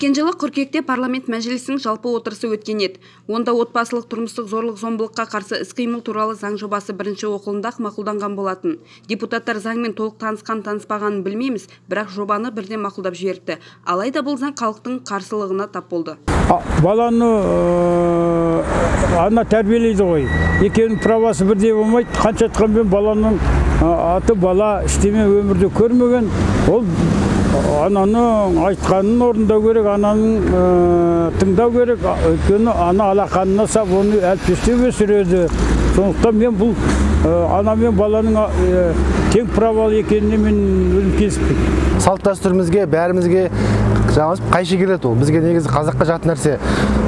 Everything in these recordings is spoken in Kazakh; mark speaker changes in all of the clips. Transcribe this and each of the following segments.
Speaker 1: Өткен жылы қыркүйекте парламент мәжілісінің жалпы отырысы өткен еді. Онда отбасылық тұрмыстық зорлық-зомбылыққа қарсы іс-қимыл туралы заң жобасы бірінші оқылымда мақұлданған болатын. Депутаттар заңмен толық танысқан таныспағанын білмейміз, бірақ жобаны бірден мақұлдап жіберіпті. Алайда бұл заң халықтың қарсылығына тап болды.
Speaker 2: Баланы ана тәрбиелейді ғой. Екеуінің правасы бірдей болмайды. Қанша айтқанмен баланың аты бала, ештеме өмірде көрмеген. Ол ананың айтқанын орындау керек, ананың тыңдау керек. Өйткені ана алақанына сап, оны әлпештеп өсіреді. Сондықтан мен бұл ана мен баланың тең правалы екеніне мен өзім келіспеймін.
Speaker 3: Салт дәстүрімізге, бәрімізге қайшы келеді ол. Бізге негізі қазаққа жат нәрсе.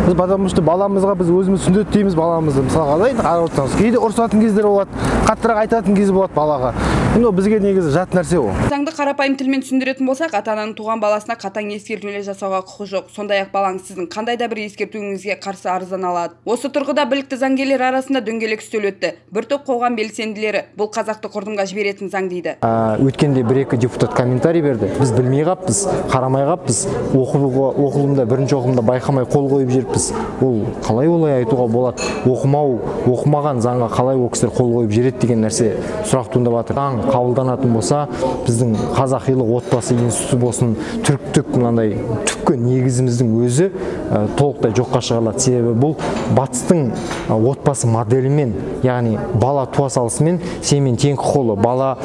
Speaker 3: Біз потому что баламызға біз өзіміз сүндеттейміз баламызды. Мысалға да енді қарап отырсаңыз, кейде ұрысатын кездер болады, қаттырақ айтатын кез болады балаға. Енді ол бізге негізі жат нәрсе ол.
Speaker 1: Заңды қарапайым тілмен түсіндіретін болсақ, ата-ананың туған баласына қатаң ескертулер жасауға құқы жоқ. Сондай-ақ балаңыз сіздің қандай да бір ескертуіңізге қарсы арыздана алады. Осы тұрғыда білікті заңгерлер арасында дөңгелек үстел өтті. Бір топ қоғам белсенділері бұл қазақты құрдымға жіберетін заң дейді.
Speaker 4: Өткенде бір-екі депутат комментарий берді. Біз білмей қаппыз, қарамай қаппыз, оқылымда, бірінші оқылымда байқамай қол қойып жіберіппіз. Ол қалай олай айтуға болады? Оқымаған заңға қалай ол кісілер қол қойып жібереді деген нәрсе сұрақ туындап жатыр. Заң қабылданатын болса, біздің қазақилық отбасы институты болсын, түріктік мынандай түпкі негізіміздің өзі толықтай жоққа шығарылады. Себебі бұл батыстың отбасы моделімен, яғни бала туа салысымен сенімен тең құқылы, бала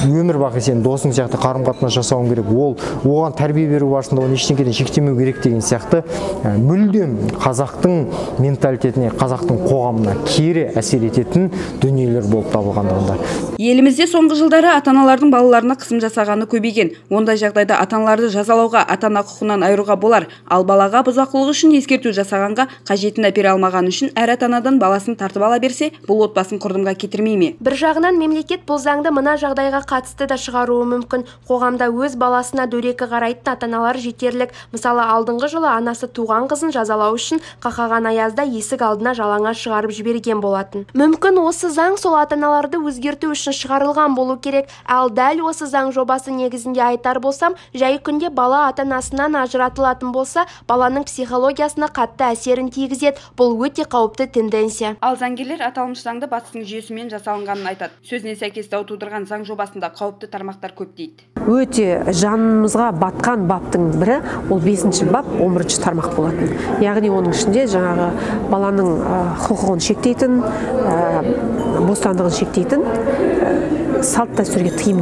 Speaker 4: өмір бақи сенің досың сияқты қарым-қатынас жасауың керек, ол оған тәрбие беру барысында оны ештеңеден шектемеу керек деген сияқты мүлдем қазақтың менталитетіне, қазақтың қоғамына кері әсер ететін дүниелер болып табылғандығында.
Speaker 1: Елімізде соңғы жылдары ата-аналардың балаларына қысым жасағаны көбейген. Ондай жағдайда ата-аналарды жазалауға, ата-ана құқығынан айыруға болар. Ал балаға бұзақылық үшін ескерту жасағанға, қажетін әпере алмағаны үшін әр ата-анадан баласын тартып ала берсе, бұл отбасын құрдымға кетірмей ме?
Speaker 5: Бір жағынан мемлекет бұл заңды мына жағдайға қатысты да шығаруы мүмкін. Қоғамда өз баласына дөрекі қарайтын ата-аналар жетерлік. Мысалы, алдыңғы жылы анасы туған қызын жазалау үшін қақаған аязда есік алдына жалаңаш шығарып жіберген болатын. Мүмкін осы заң сол ата-аналарды өзгерту үшін шығарылған болу керек. Ал дәл осы заң жобасы негізінде айтар болсам, жай күнде бала ата-анасынан ажыратылатын болса, баланың психологиясына қатты әсерін тигізеді. Бұл өте қауіпті тенденция.
Speaker 1: Ал заңгерлер аталмыш заңды батыстың жүйесімен жасалынғанын айтады. Сөзіне сәйкес дау тудырған заң жобасында қауіпті тармақтар көп дейді.
Speaker 6: Өте жанымызға батқан баптың бірі ол 5-ші бап, 11-ші тармақ болатын. Яғни оның ішінде жаңағы баланың құқығын шектейтін, бостандығын шектейтін салт дәстүрге тыйым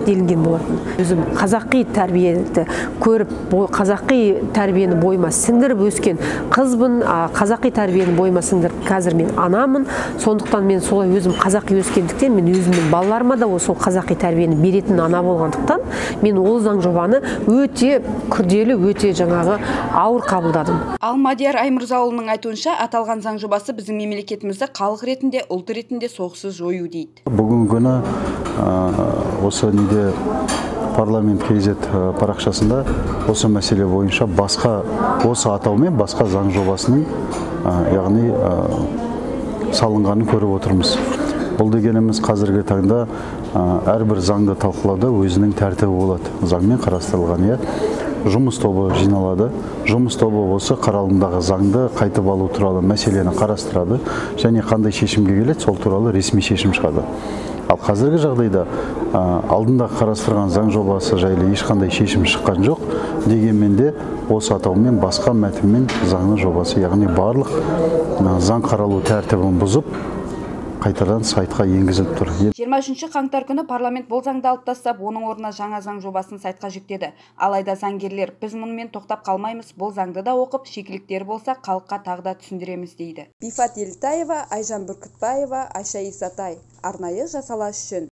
Speaker 6: делінген болатын. Өзім қазақи тәрбиені көріп, қазақи тәрбиені бойыма сіңдіріп өскен қызбын, қазақи тәрбиені бойыма сіңдіріп қазір мен анамын. Сондықтан мен солай өзім қазақи өскендіктен мен өзімнің балаларыма да сол қазақи тәрбиені беретін ана болғандықтан мен ол заң жобаны өте күрделі, өте жаңағы ауыр қабылдадым.
Speaker 1: Ал Мадияр Аймырзаұлының айтуынша, аталған заң жобасы біздің мемлекетімізді халық ретінде, ұлт ретінде соғыссыз жою дейді.
Speaker 7: Бүгінгі күні осы неде парламент KZ парақшасында осы мәселе бойынша басқа осы атаумен басқа заң жобасының яғни салынғанын көріп отырмыз. Бұл дегеніміз қазіргі таңда әрбір заңды талқылауда өзінің тәртібі болады. Заңмен қарастырылған, иә. Жұмыс тобы жиналады. Жұмыс тобы осы қаралымдағы заңды қайтып алу туралы мәселені қарастырады және қандай шешімге келеді, сол туралы ресми шешім шығады. Ал қазіргі жағдайда алдында қарастырған заң жобасы жайлы ешқандай шешім шыққан жоқ. Дегенмен де осы атаумен басқа мәтінмен заңның жобасы, яғни барлық заң қаралу тәртібін бұзып, қайтадан сайтқа енгізіліп тұр.
Speaker 1: 23 қаңтар күні парламент бұл заңды алып тастап, оның орнына жаңа заң жобасын сайтқа жүктеді. Алайда заңгерлер, біз мұнымен тоқтап қалмаймыз, бұл заңды да оқып, шикіліктер болса, халыққа тағы да түсіндіреміз дейді. Бифат Елтаева, Айжан Бүркітбаева, Айша Исатай. Арнайы Жас Алаш үшін.